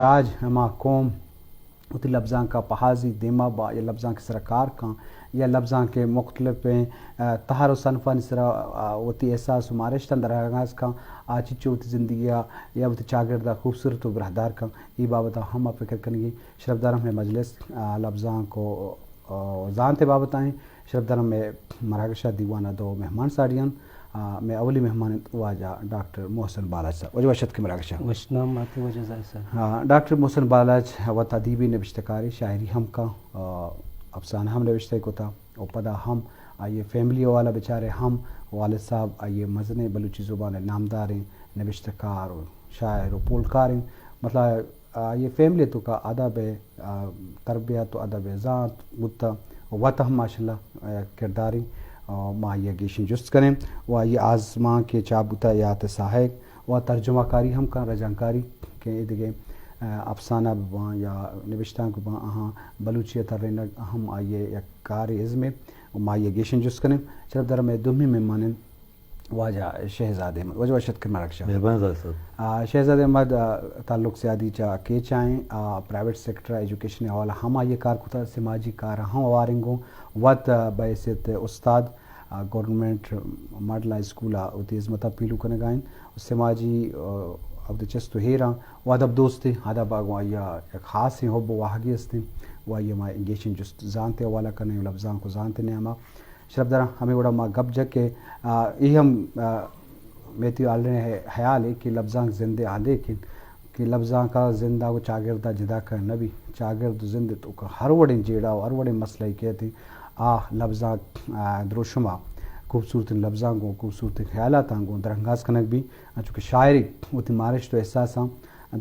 راج، ہما قوم وتی لبزانک ءَ پہازی دیما با یا لبزانک ءِ سرا کار کن یا لبزانک ءِ مختلفیں، آ، تہر و صنفانی سرا، آ، وتی احساس و مارشتاں درانگاز کن، آ چچو وتی زندگی ءَ یا وتی چاگرد ءَ خوبصورت و براہدار کن، اے بابت ءَ ہم ما فکر کنگی۔ شرفدار ہمے مجلس، آ، لبزانک و، آ، زانت ءِ بابت ءَ ایں۔ شرفدار ہمے مراگش ءَ دیوان ءَ دو مہمان ساڑی انت۔ آ، مئے اولی مہمان انت واجہ ڈاکٹر محسن بالاچ صاحب۔ واجہ وش اتک مراگش ءَ۔ وش نام آتے واجہ زاہد صاحب۔ ہاں، ڈاکٹر محسن بالاچ وت ادیبے، نبشتہ کارے، شاعری ہم کن، آ، افسانہ ہم نبشتہ کتا و پدا ہم آئی ءِ فیملی حوالہ بچارے ہم والد صاحب آئی ءِ مزنیں بلوچی زبان ءِ نامداریں نبشتہ کار و شاعر و پولکار انت۔ مطلب، آئی ءِ فیملی ءِ توکا ادب ءِ، آ، تربیت و ادب ءِ زانت بوتہ و وت ہم ماشاءاللہ، آ، کردارے، آ، ما آئی ءَ گیشیں جست کنیں و آئی ءِ آزمانک کہ چاپ بوتہ یات ساہگ و ترجمہ کاری ہم کن، رجانکاری کہ اے دگہ، آ، افسانہ بباں یا نبشتانک بباں، آہاں بلوچی ءَ ترینگ ہم آئی ءِ یک کارے ازمے و ما آئی ءَ گیشیں جست کنیں۔ شرفدار مئے دومی مہمان انت واجہ شہزاد احمد۔ واجہ وش اتک مراگش ءَ۔ مہربان زاہد صاحب۔ آ، شہزاد احمد، آ، تعلق سیادی چہ کیچ ءَ ایں، آ، پرائیویٹ سیکٹر ءَ ایجوکیشن ءِ حوالہ ہم آئی ءَ کار کتا، سماجی کار ءَ ہم ہواریں گوں، وت، آ، بحیثیت استاد، آ، گورنمنٹ ماڈل ہائی اسکول ءَ وتی ہزمت ءَ پیلو کنگ ءَ انت۔ سماجی، آ، وتی چست و ایراں و ادب دوستے، ادب ءَ گوں آئی ءَ یک خاصیں حب و واہگے استیں و آئی ءَ ما گیشیں جست زانت ءِ حوالہ کنیں و لبزانک و زانت ءِ نیام ءَ۔ شرفداراں، ہمے وڑا ما گپ جت کہ، آ، اے ہم، آ، میتی آلریں حیالے کہ لبزانک زند ءِ آدینک انت کہ لبزانک ءَ زند ءَ گوں چاگرد ءَ جدا کنگ نہ بی۔ چاگرد و زند ءِ توکا ہر وڑیں جیڑہ و ہر وڑیں مسئلہ کیت انت، آ لبزانک، آ، دروشم ءَ خوبصورتیں لبزانک گوں خوبصورتیں خیالاتاں گوں درانگاز کنگ بی، انچو کہ شاعرے وتی مارشت و احساساں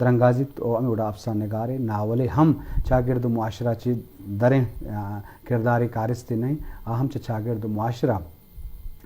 درانگازیت و ہمے وڑا افسانہ نگارے، ناولے ہم چاگرد و معاشرہ چہ دریں، آ، کردارے کارستے نہ انت، آ ہم چہ چاگرد و معاشرہ،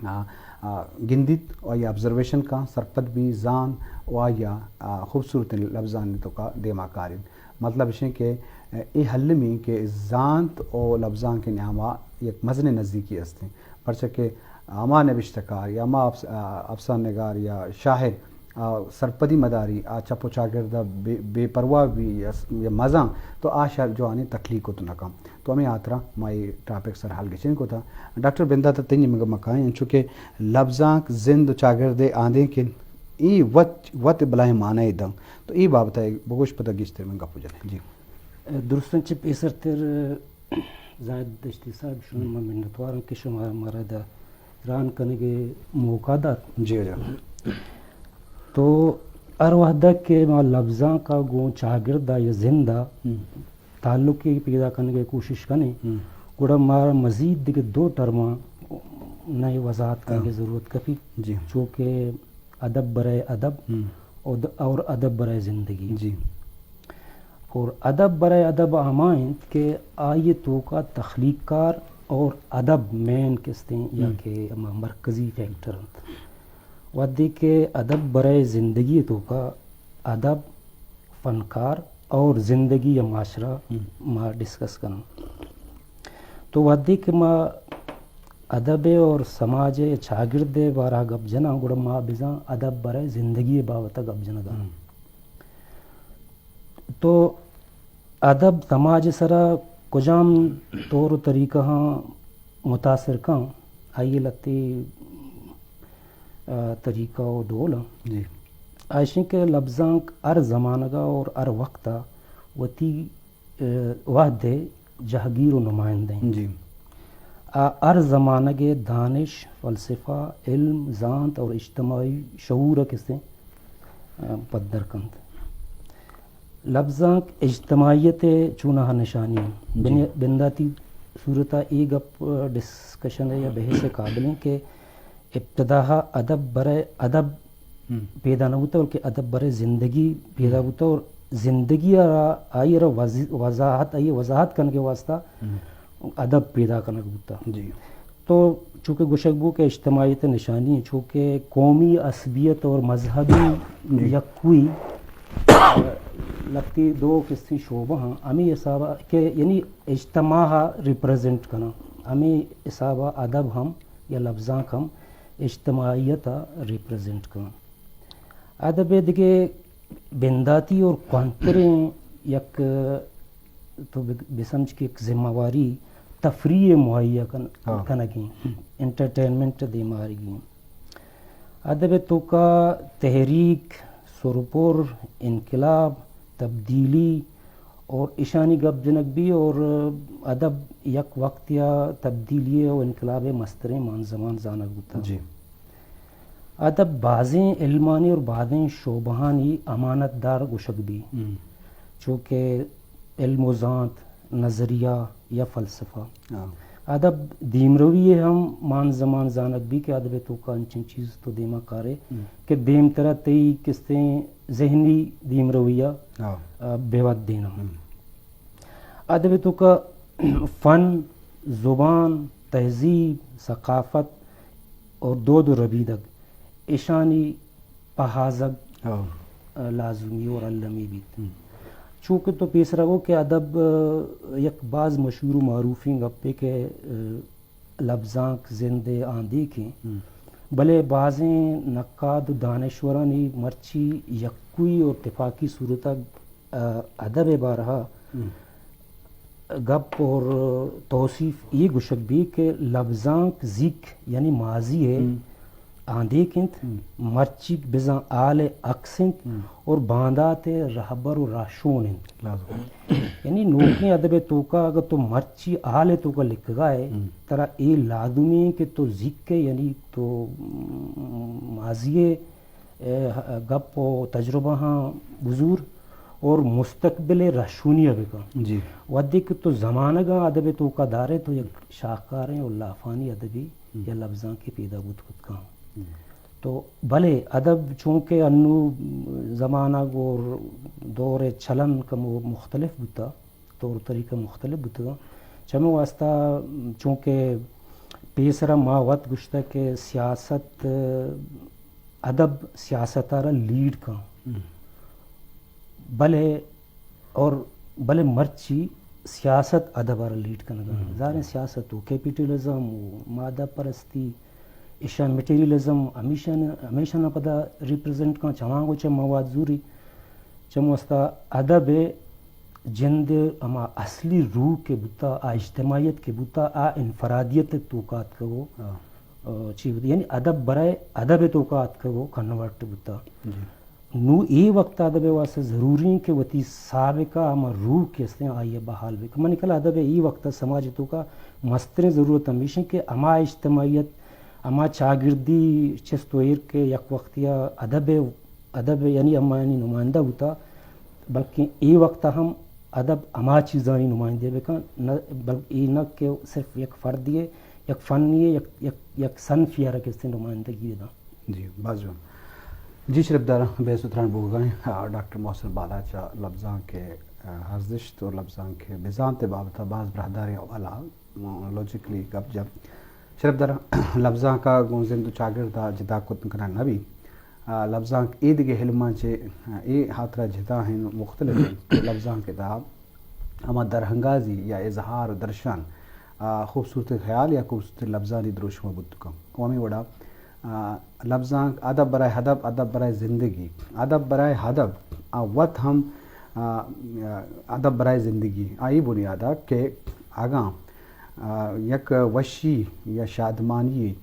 آ، آ، گندیت و آئی ءَ آبزرویشن کن، سرپد بی، زان و آئی ءَ، آ، خوبصورتیں لبزانی توکا دیما کارین۔ مطلب اش انت کہ، آ، اے المی کہ زانت و لبزانک ءِ نیاما یک مزنیں نزیکی است انت، پرچا کہ ہما نبشتہ کار یا ہما افس-، آ، افسانہ نگار یا شاعر آ سرپدی مداری، آ چپ و چاگرد ءَ بے، بے پرواہ بی یا س-، یا مزاں تو آ شر جوانیں تخلیق کت نہ کن۔ تو ہمے ہاترا ما اے ٹاپک سر حال گچین کتا۔ ڈاکٹر بندات ءَ تئی نیمگ ءَ ما کائیں، انچو کہ لبزانک زند و چاگرد ءِ آدینک انت، اے وت، وت بلاہیں معنی دنت۔ تو اے بابت ءَ بگوش، پدا گیشتر من گپ جنیں۔ جی۔ درستاں چہ پیسرتر زاہد دشتی صاحب، شما من منتوارم کہ شما مارا دا ران کنگ ءِ موقع دات۔ جی، جی۔ تو ہر وہدہ کہ ما لبزانک ءَ گوں چاگرد ءَ یا زند ءَ ہم۔ تعلقے پیدا کنگ ءِ کوشش کنیں، ہم۔ گڑا مارا مزید دگہ دو ٹرماں نئے وضاحت کنگ ءِ ہاں۔ ضرورت کپی۔ جی۔ چو کہ ادب برای ادب ہم۔ اور د-، اور ادب برای زندگی۔ جی۔ اور ادب برای ادب ہما انت کہ آئی توکا تخلیق کار اور ادب مین کستیں یا ہم۔ کہ ہما مرکزی فیکٹر انت۔ وہدے کہ ادب برای زندگی توکا ادب، فنکار اور زندگی یا معاشرہ ہم۔ ما ڈسکس کناں۔ تو وہدے کہ ما ادب اور سماج ءِ چاگرد ءِ بارہ گپ جناں، گڑا ما بزاں ادب برای زندگی ءِ بابت ءَ گپ جنگا۔ ہم۔ تو ادب سماج ءِ سرا کجام طور و طریقہاں متاثر کن، آئی ءِ لہتے، آ، طریقہ و ڈول انت۔ جی۔ آ اش انت کہ لبزانک ہر زمانگ ءَ اور ہر وقت ءَ وتی، آ، وہد ءِ جہگیر و نمائندہ انت۔ جی۔ آ ہر زمانگ ءِ دانش، فلسفہ، علم، زانت اور اجتماعی شعور ءَ کسے، آ، پدر کنت۔ لبزانک اجتماعیت ءِ چوناہا نشانی انت۔ جی۔ بنی-، بنداتی صورت ءَ اے گپ، آ، ڈسکشن ءِ یا بحث ءِ قابل انت کہ ابتدا ءَ ادب برای ادب ہم۔ پیدا نہ بوتہ، بلکہ ادب برای زندگی پیدا ہم۔ بوتہ اور زندگی ءَ را، آئی ءَ را وض-، وضاحت، آئی ءِ وضاحت کنگ ءِ واسطہ ہم۔ ادب پیدا کنگ بوتہ۔ جی۔ تو چونکہ گوشگ بو کہ اجتماعیت ءِ نشانی انت، چونکہ قومی عصبیت اور مذہبی جی۔ یکوئی لہتے دو کسیں شعبہ ہاں، ہمے حساب ءَ کہ یعنی اجتماع ءَ ریپریزنٹ کناں، ہمے حساب ءَ ادب ہم یا لبزانک ہم اجتماعیت ءَ ریپریزنٹ کناں۔ ادب ءِ دگہ بنداتی اور کوہنتریں یک، تو بہ، بہ سمجھ کہ یک ذمہ واری تفریح مہیا کن-، ہاں۔ کنگی، انٹرٹینمنٹ دیما آرگی۔ ادب توکا تحریک، سرپر، انقلاب، تبدیلی اور اشانی گپ جنگ بی اور ادب یک وقت یا تبدیلی و انقلاب مستریں مان زمان زانگ بوتا۔ جی۔ ادب بازیں علمانی اور بازیں شعبہانی امانت دار گوشگ بی، ہم۔ چو کہ علم و زانت، نظریہ یا فلسفہ۔ ہاں۔ ادب دیمروی ہم مان زمان زانگ بی کہ ادب توکا انچیں چیز تو دیما کارے ہم۔ کہ دیمترا تئی کستیں ذہنی دیمروی ء، ہاں۔ آ، بے وت دینا۔ ہم۔ ادب توکا فن، زبان، تہذیب، ثقافت اور دود و ربیدگ، اشانی پہازگ، ہاں۔ آ، لازمی اور المی بیت۔ ہم۔ چونکہ تو پیسرا گو کہ ادب، آ، یک باز مشہور و معروفیں گپے کہ، آ، لبزانک زند ء آندیکیں، ہم۔ بلے بازیں نقاد و دانشورانی مرچی یکوئی اور تفاقی صورت ء، آ، ادب ء بارہ ء ہم۔ گپ اور توصیف اے گوشگ بی کہ لبزانک زیک یعنی ماضی ء ہم۔ آندیک انت، ہم۔ مرچی بزاں آل ء عکس انت ہم۔ اور باندات ء رہبر و راہشون انت۔ لازم۔ یعنی نوکیں ادب ء توکا اگر تو مرچی آل ء توکا لکھگا ئے، ہم۔ ترا اے لازمی انت کہ تو زیک ء یعنی تو، م، ماضی ء، ء، گپ و تجربہ ہاں بزور اور مستقبل ء رہشونی ء بکن۔ جی۔ وھدے کہ تو زمانگاں ادب ء توکا دارے تو یک شاہکاریں و لافانی ادبی ہم۔ یا لبزانکے پیدا بوت کت کن۔ ہم۔ تو بلے ادب چونکہ انو زمانگ اور دور چلن کمو مختلف بوتا، طور طریقہ مختلف بوتگاں۔ چمے واسطہ چونکہ پیسرا ما وت گوشتہ کہ سیاست، ادب سیاست ء را لیڈ کن۔ ہم۔ بلے اور بلے مرچی سیاست ادب ء را لیڈ کنگ ء۔ ہم۔ ظاہر ہے سیاست و کیپیٹلزم و مادہ پرستی، ایشاں مٹیریلزم ہمیشاں، ہمیشاں پدا ریپرزینٹ کن، چماں گوں چہ مواد زوری۔ چموستا ادب ء جند ء ہما اصلی روح کہ بوتا، آ اجتماعیت کہ بوتا، آ انفرادیت ء توکا اتکگو۔ ہاں۔ آ، چی بوتا؟ یعنی ادب برائے ادب ء توکا اتکگو، کنورٹ بوتا۔ جی۔ نوں اے وقت ء ادب ء واسطہ ضروری انت کہ وتی سابقہ ہما روح کہ استیں آئی ء بحال بکن۔ منی خیال ء ادب ء اے وقت ء سماج ء توکا مستریں ضرورت ہمیش انت کہ ہما اجتماعیت، ہما چاگردی چست و ایر کہ یک وقتی ء ادب ء، ادب ء یعنی ہمایانی نمائندہ بوتا، بلکیں اے وقت ء ہم ادب ہما چیزانی نمائندہ بکن، نہ، بلکہ اے نہ کہ صرف یک فردی ء، یک فنی ء، یک، یک، یک صنفی ء را کہ استیں نمائندگی داں۔ جی، باز جوان۔ جی، شرپ داراں، بحث و تران بوگا ایں۔ آ، ڈاکٹر محسن بالاچ ء لبزانک ء، آ، ارزشت و لبزانک ء بزانت ء بابت ء باز براہداریں حوالہ، م، لاجیکلی گپ جت۔ شرپ داراں، لبزانک ء گوں زند و چاگرد ء جدا کت کنگ نہ بیت۔ آ، لبزانک اے دگہ علماں چہ، آ، اے ہاترا جتا ہیں، مختلف ہیں۔ لبزانک ء تہا ہما درانگازی یا اظہار و درشان، آ، خوبصورتیں خیال یا خوبصورتیں لبزانی دروشم بوت کنت۔ و ہمے وڑا، آ، لبزانک ادب برائے ادب، ادب برائے زندگی، ادب برائے ادب، آ، وت ہم، آ، ادب برائے زندگی، آئی بنیادا کہ اگاں، آ، یک وشی یا شادمانی،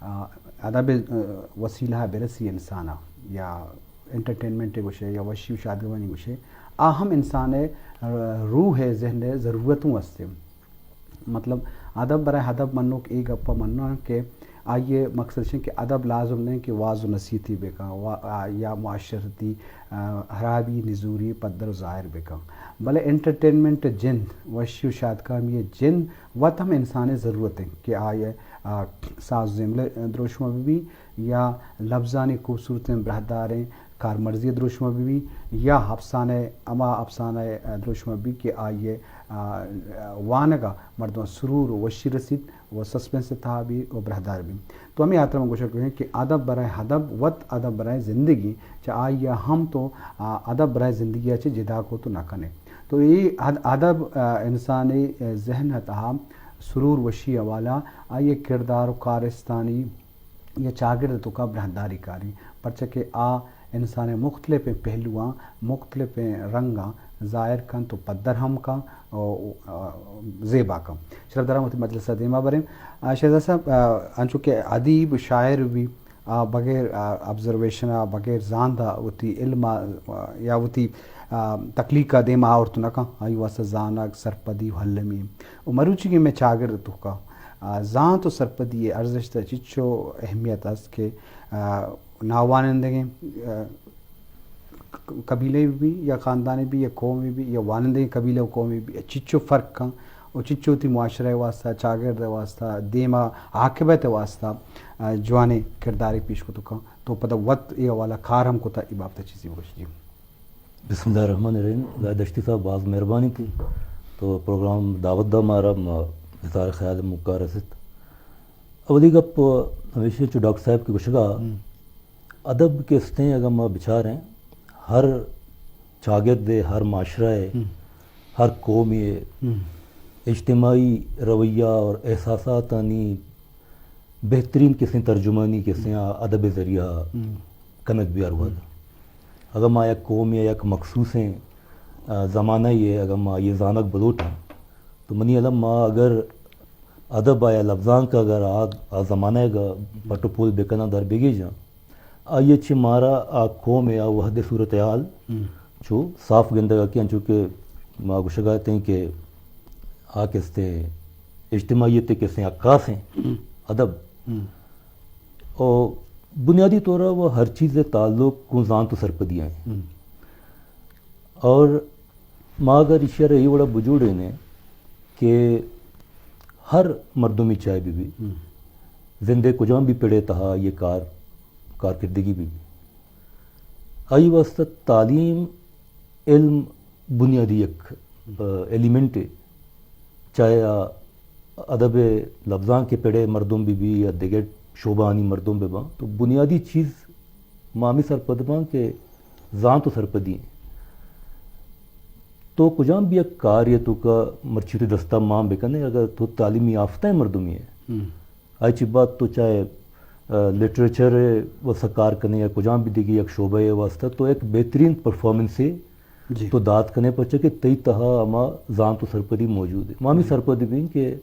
آ، ادب، آ، وسیلہ برسی انسانا یا انٹرٹینمنٹ گوشے یا وشی و شادمانی گوشے، آ ہم انسان ء، آ، روح ء ذہن ء ضرورتوں است۔ مطلب، ادب برائے ادب منوک اے گپ ء مناں کہ آئی ء مقصد اش کہ ادب لازم نہ کہ واز و نصیحتی بکن، وا-، آ، یا معاشرتی، آ، ہرابی نزوری پدر و ظاہر بکن، بلے انٹرٹینمنٹ جند، وشی و شادکامی جند وت ہم انسان ء ضرورت انت کہ آئی ء، آ، ساز و زمل دروشم بہ بی یا لبزانی خوبصورتیں براہداریں کارمرزی ء دروشم بہ بی یا افسانہ، ہما افسانہ ء دروشم بہ بی کہ آئی ء، آ، وانگ ء مردم سرور و وشی رسیت و سسپنس ء تہا بی و براہدار بی۔ تو ہمے ہاترا من گوشگ لوٹیں کہ ادب برائے ادب، وت ادب برائے زندگی، چہ آئی ء ہم تو، آ، ادب برائے زندگی ء چہ جدا کو تو نہ کنے۔ تو اے اد-، ادب، آ، انسانی، آ، ذہن ء تہا سرور وشی حوالہ آئی ء کردار و کارستانی یا چاگرد ء توکا براہداری کاری، پرچا کہ آ انسان ء مختلفیں پہلواں، مختلفیں رنگاں ظاہر کنت و پدر ہم کن و، آ، زیبا کن۔ شرفداراں وتی مجلس ءَ دیما بریں۔ آ، شہزاد صاحب، آ، انچو کہ ادیب شاعر بی، آ، بغیر، آ، آبزرویشن ءَ، بغیر زانت ءَ وتی علم ءَ، آ، یا وتی، آ، تخلیق ءَ دیما آورت نہ کن۔ آئی واسطہ زانگ، سرپدی و المی و مروچیگیں مئے چاگرد ءِ توکا، آ، زانت و سرپدی ءِ ارزشت ءِ چچو اہمیت است کہ، آ، ناوانندگیں، آ، ک-، قبیلے بی یا خاندانے بی یا قومے بی یا وانندگیں قبیلہ و قومے بی، چچو فرق کن و چچو وتی معاشرہ ءِ واسطہ، چاگرد ءِ واسطہ، دیما عاقبت ءِ واسطہ، آ، جوانیں کردارے پیش کت کن۔ تو پدا وت اے حوالہ کار ہم کتا، اے بابت ءَ چیزے بگوش جی۔ بسم اللہ الرحمن الرحیم۔ زاہد دشتی صاحب، باز مہربانی تئی، تو پروگرام دعوت دا مارا، ما اظہار خیال موکا رست۔ اولی گپ ہمیشی چو ڈاکٹر صاحب کہ گوشگا، ہم۔ ادب کہ استیں، اگاں ما بچاریں، ہر چاگردے، ہر معاشرہ ءِ، ہم۔ ہر قومے ءِ ہم۔ اجتماعی رویہ اور احساساتانی بہترین کسیں ترجمانی کسیں آ ادب ءِ ذریعہ ہم۔ کنگ بی ہر وہد۔ ہم۔ اگاں ما یک قومے یا یک مخصوصیں، آ، زمانہ یے اگاں ما آئی ءَ زانگ بلوٹاں، تو منی علم ما اگر ادب ءَ یا لبزانک ءَ اگر آ، آ زمانگ ءَ پٹ و پول بکناں، در بگیجاں، آئی ءَ چہ مارا آ قوم ءِ آ وہد ءِ صورتحال ہم۔ چو صاف گندگ ءَ کہ انچو کہ ما گوشگ ءَ اتیں کہ آ کستیں اجتماعیت ءِ کستیں عکاسیں ہم۔ ادب۔ ہم۔ او بنیادی طور ءَ وہ ہر چیز ءِ تعلق گوں زانت و سرپدی ءَ ایں۔ ہم۔ اور ما اگر ایشی ءَ را اے وڑا بجوڑینیں کہ ہر مردمی چاہے بہ بی، ہم۔ زند ءِ کجام بھی پڑے تہا آئی ءِ کار، کارکردگی بہ بی، آئی واسطہ تعلیم، علم بنیادی یک، آ، ایلیمنٹے، چاہے آ ادب ءِ لبزانک ءِ پڑے مردم بہ بی یا دگہ شعبہانی مردم بہ باں، تو بنیادی چیز ما ہمے سرپد باں کہ زانت و سرپدی ایں۔ تو کجام بھی یک کارے ءِ توکا مرچی وتی دستا مان بکنے، اگر تو تعلیم یافتہ مردمے ئے، ہم۔ آئی چہ بعد تو چاہے، آ، لٹریچر ءِ واسطہ کار کنے یا کجام بھی دگہ یک شعبہ ءِ واسطہ، تو یک بہترین پرفارمنسے جی۔ تو دات کنے، پرچہ کہ تئی تہا ہما زانت و سرپدی موجود ہے۔ ما ہمے ہم۔ سرپد بیں کہ،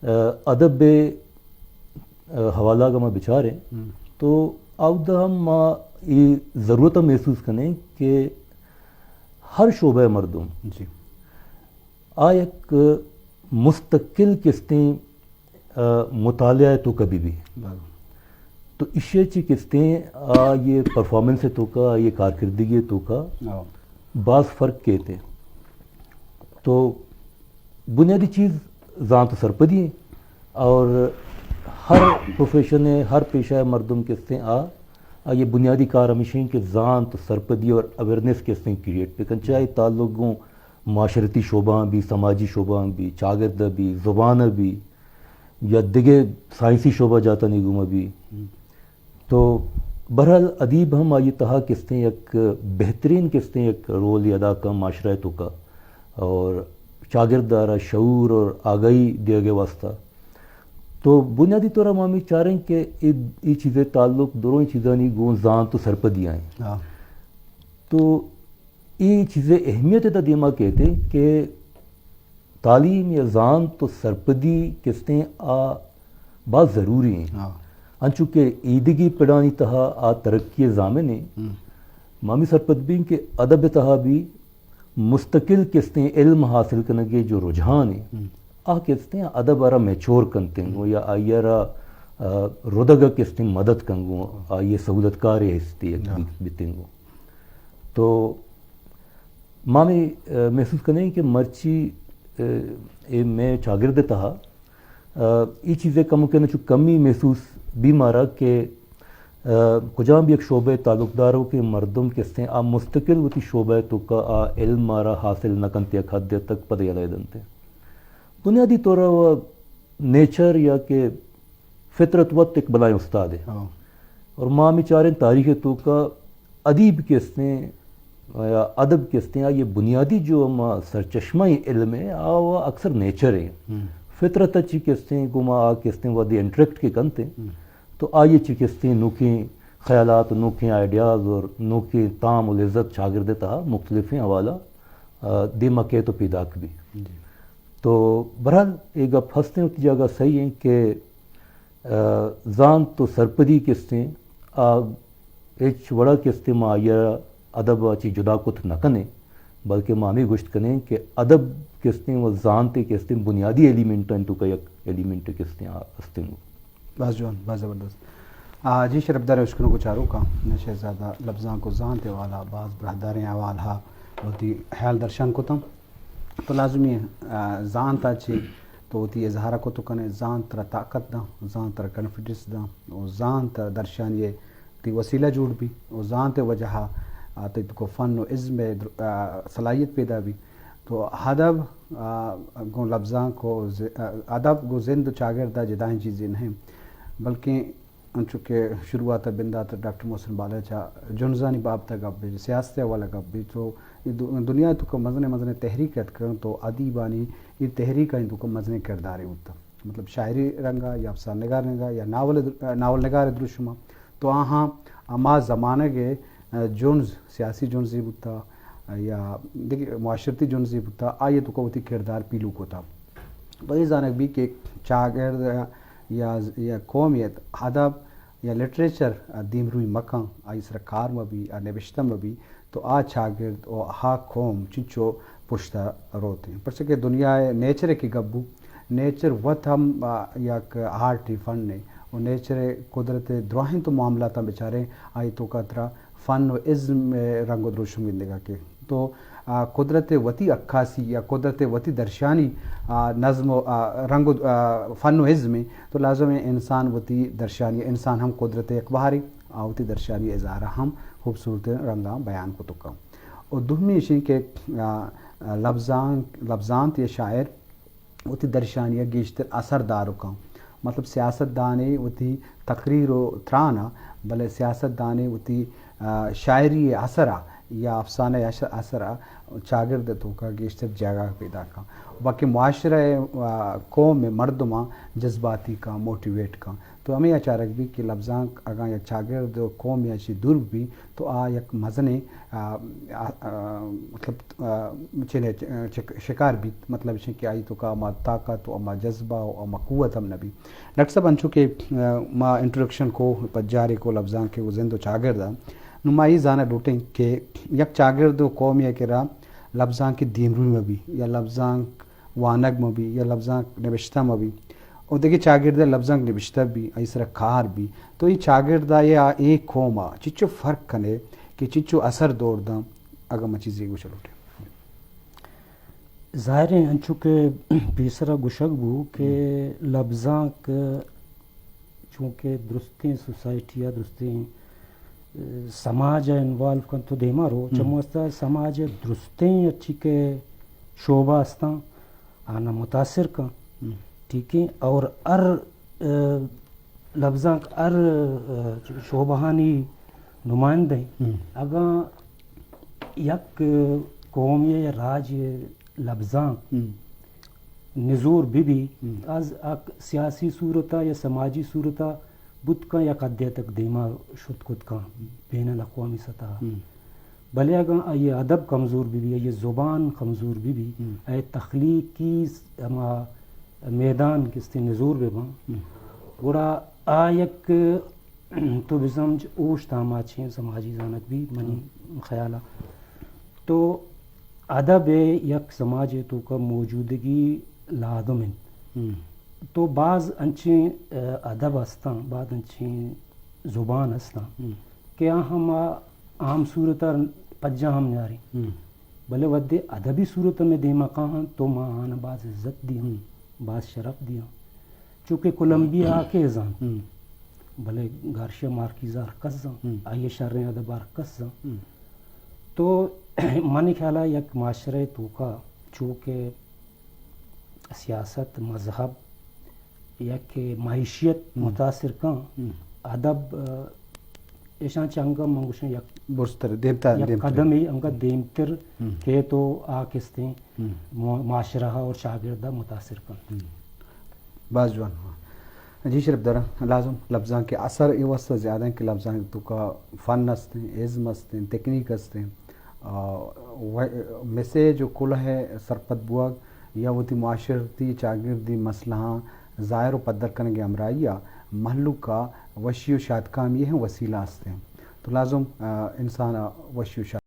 آ، ادب ءِ، آ، حوالہ اگاں ما بچاریں، ہم۔ تو اودا ہم ما اے ضرورت محسوس کنیں کہ ہر شعبہ ءِ مردم جی۔ آ یک مستقل کستیں، آ، مطالعہ ءِ توکا بہ بی۔ بلے۔ تو ایشی ءَ چہ کستیں آئی ءِ پرفارمنس ءِ توکا، آئی ءِ کارکردگی ءِ توکا ہاں۔ باز فرق کیت۔ تو بنیادی چیز زانت و سرپدی ایں اور ہر پروفیشن ءِ، ہر پیشہ ءِ مردم کستیں آ، آئی ءِ بنیادی کار ہمیش ایں کہ زانت و سرپدی اور اویئرنیس کستیں کریئیٹ بکن، چاہے تعلق گوں معاشرتی شعبہ آں بی، سماجی شعبہ آں بی، چاگرد ءَ بی، زبان ءَ بی، یا دگہ سائنسی شعبہ جاتانی گوما بی۔ ہم۔ تو بہرحال ادیب ہم آئی تہا کستیں یک بہترین کستیں یک رولے ادا کن معاشرہ ءِ توکا اور چاگرد ءَ را شعور اور آگاہی دیگ ءِ واسطہ۔ تو بنیادی طور ءَ ما ہمے چاریں کہ اے، اے چیز ءِ تعلق درائیں چیزانی گوں زانت و سرپدی ءَ ایں۔ ہاں۔ تو اے چیز ءِ اہمیت ءَ دیما کیت کہ تعلیم یا زانت و سرپدی کستیں آ باز ضروری ایں۔ ہاں۔ انچو کہ ایدگی پڑانی تہا آ ترقی ءِ ضامن ایں۔ ہم۔ ما ہمے سرپد بیں کہ ادب ءِ تہا بھی مستقل کستیں علم حاصل کنگ ءِ جو رجحان ایں، ہم۔ آ کستیں ادب ءَ را میچور کنت انگو یا آئی ءَ را، آ، ردگ ءَ کستیں مدد کنگو، آئی ءِ سہولتکارے ہستی یک ہاں۔ بیت، بیت انگو۔ تو ما ہمے، آ، محسوس کنیں کہ مرچی، آ، اے مئے چاگرد ءِ تہا، آ، اے چیز ءِ کمکے نہ چو کمی محسوس بی مارا کہ، آ، کجام بھی یک شعبہ ءِ تعلقدار ہو کہ مردم کستیں آ مستقل وتی شعبہ ءِ توکا آ علم ءَ را حاصل نہ کنت، یک حد تک پد یلہ دنت۔ بنیادی طور ءَ نیچر یا کہ فطرت وت ایک بلائیں استاد ہے۔ ہاں۔ اور ما ہمے چاریں تاریخ ءِ توکا ادیب کستیں یا ادب کستیں، آئی ءِ بنیادی جو ہما سرچشمہ علم ہے، آ وہ اکثر نیچر ہے۔ ہم۔ فطرت ءَ چی کستیں، گما آ کستیں وہدے انٹریکٹ کے کنت ہیں، ہم۔ تو آئی ءَ چی کستیں نوکیں خیالات، نوکیں آئیڈیاز اور نوکیں تام و لذت چاگرد ءِ تہا مختلفیں حوالہ آ، دیما کئیت و پیداک بی۔ جی۔ تو بہرحال اے گپ ہستیں، وتی جاگہ صحیح ہیں کہ، آ، زانت و سرپدی کہ استیں، آ ہچ وڑا کہ استیں ما آئی ء ادب ء چی جدا کت نہ کنیں، بلکہ ما ہمے گوشت کنیں کہ ادب کہ استیں و زانت کہ استیں بنیادی ایلیمنٹانی توکا یک ایلیمنٹ کہ استیں آ استیں۔ باز جوان، باز زبردست۔ آ، جی شرپداریں اشکنوک و چاروکاں، شہزادہ لبزانک و زانت ء حوالہ باز براہداریں حوالہ وتی حیال درشان کتاں۔ تو لازمی، آ، زانت ء چی تو وتی اظہار ء کت کنے، زانت ترا طاقت داں، زانت ترا کانفیڈنس داں، و زانت درشانی ء تئی وسیلہ جوڑ بی، و زانت ء وجہ ء تئی توکا فن و ازم ء در-، آ، صلاحیت پیدا بی۔ تو ادب، آ، گوں لبزانک و ز-، آ، ادب گوں زند و چاگرد ء جدائیں چیزے نہ انت، بلکیں انچو کہ شروعات ء بندات ء ڈاکٹر محسن بالاچ ء جنزانی بابت ء گپ بیت، سیاست ء حوالہ گپ بیت، تو اے دو-، دنیا ء توکا مزنیں مزنیں تحریک اتکگ انت، تو ادیبانی اے تحریکانی توکا مزنیں کردارے بوتگ۔ مطلب شاعری رنگ ء یا افسانہ نگار رنگ ء یا ناول ء در-، ناول نگار ء دروشم ء، تو آہاں ہما زمانگ ء جنز، سیاسی جنزے بوتگ یا دگہ معاشرتی جنزے بوتگ، آئی ء توکا وتی کردار پیلو کتگ۔ پہ اے زانگ بیت کہ چاگرد یا، یا قومیت ادب یا لٹریچر ء دیمروی مکن، آئی سرا کار مبی، آ نبشتہ مبی، تو آ چاگرد و آ قوم چنچو پشت ء روت انت۔ پرچہ کہ دنیا ء نیچر ء کہ گپ بو، نیچر وت ہم، آ، یک آرٹے، فنے، و نیچر ء قدرت ء دراہیں تو معاملاتاں بچاریں، آئی توکا ترا فن و ازم ء رنگ و دروشم گندگا کئیت۔ تو، آ، قدرت ء وتی عکاسی یا قدرت ء وتی درشانی، آ، نظم و، آ، رنگ و، آ، فن و ازم انت، تو لازم انت انسان وتی درشانی، انسان ہم قدرت ء یک بہرے، آ وتی درشانی اظہار ء ہم خوبصورت رنگاں بیان کت کنت۔ و دومی ایش انت کہ، آ، آ، لبزانک، لبزانت یا شاعر وتی درشانی ء گیشتر اثر دار کن۔ مطلب سیاست دانے وتی تقریر و تران ء، بلے سیاست دانے وتی، آ، شاعری ء اثر ء یا افسانہ ء اثر ء چاگرد ء توکا گیشتر جاگہ پیدا کن۔ باقی معاشرہ ء، آ، قوم ء مردماں جذباتی کن، موٹیویٹ کن۔ تو ہمے ء چارگ بیت کہ لبزانک اگاں یک چاگرد و قوم یا چی دور بی تو آ یک مزنیں، آ، آ، آ، مطلب، آ، چنے، چ-، چک-، شکار بیت، مطلب اش کہ آئی توکا ہما طاقت و ہما جذبہ و ہما قوت ہم نہ بیت۔ ڈاکٹر صاحب، انچو کہ، آ، ما انٹروڈکشن کو، پجارے کو لبزانک و زند و چاگرد ء، نوں ما اے زانگ لوٹیں کہ یک چاگرد و قومے ء کرا لبزانک دیمروی مہ بی یا لبزانک وانگ مہ بی یا لبزانک نبشتہ مہ بی، و دگہ چاگرد ء لبزانک نبشتہ بی، آئی سرا کار بی، تو اے چاگرد ء یا اے قوم ء چچو فرق کنے کہ چچو اثر دور داں، اگاں ما چیزے گوشگ لوٹیں؟ ظاہر ہے، انچو کہ پیسرا گوشگ بو کہ لبزانک چونکہ درستیں سوسائٹی ء درستیں، اه، سماج ء انوالو کنت و دیما رو، ہم۔ چمو واسطہ سماج ء درستیں اچی کہ شعبہ استاں، آناں متاثر کن۔ ہم۔ ٹھیک ہے، اور ہر، اه، لبزانک ہر، اه، شعبہانی نمائندہ ہیں۔ ہم۔ اگاں یک قومی یا راج لبزانک ہم۔ نزور بہ بی، ہم۔ از اک سیاسی صورتا یا سماجی صورتا بوت کن یک حدے تک دیما شت کت کن بین الاقوامی سطح۔ ہم۔ بلے اگاں آئی ادب کمزور بہ بی، آئی زبان کمزور بہ بی، ہم۔ آئی تخلیقی س-، ہما میدان کستے نزور بہ باں، ہم۔ گڑا آ یک تو بزمج اوشت آماچیں سماجی زانگ بی منی ہم۔ خیالا۔ تو ادب ء یک سماجے توکا موجودگی لازم انت۔ ہم۔ تو باز انچیں، اه، ادب ہستاں، باز انچیں زبان ہستاں ہم۔ کہ آ ہما عام صورت ء پجا ہم نیاریں۔ ہم۔ بلے وھدے ادبی صورت ء مئے دیما کاہاں تو ما آناں باز عزت دیاں، ہم۔ باز شرپ دیاں۔ چونکہ کولمبیا آ کہ زانت، ہم۔ بلے گارشیا مارکیز ء ہر کس زانت، ہم۔ آئی ء شریں ادب ء ہر کس زانت۔ ہم۔ تو منی خیال ء یک معاشرہ ء توکا چو کہ سیاست، مذہب، یک معیشت ہم۔ متاثر کن، ہم۔ ادب، اه، ایشاں چہ انگت من گوشاں یک برزتر، دیمتر، یک دیمتر۔ قدمے انگت دیمتر ہم۔ کہ تو آ کستیں ہم۔ مو-، معاشرہ اور شاگرد متاثر کن۔ ہم۔ باز جوان۔ جی شرپ دارا، لازم لبزانک اثر اے واسطہ زیادہ ہیں کہ لبزانک توکا فن ہستیں، ازم ہستیں، تکنیک ہستیں۔ آ، و-، میسج و کلہ ءِ سرپد بوگ یا وتی معاشرتی چاگردی مسئلہاں ظاہر و پدر کنگ ءِ ہمراہی ءَ مہلوک ءَ وشی و شادکامی ءِ ہم وسیلہ است انت۔ تو لازم، آ، انسان ءَ وشی و شاد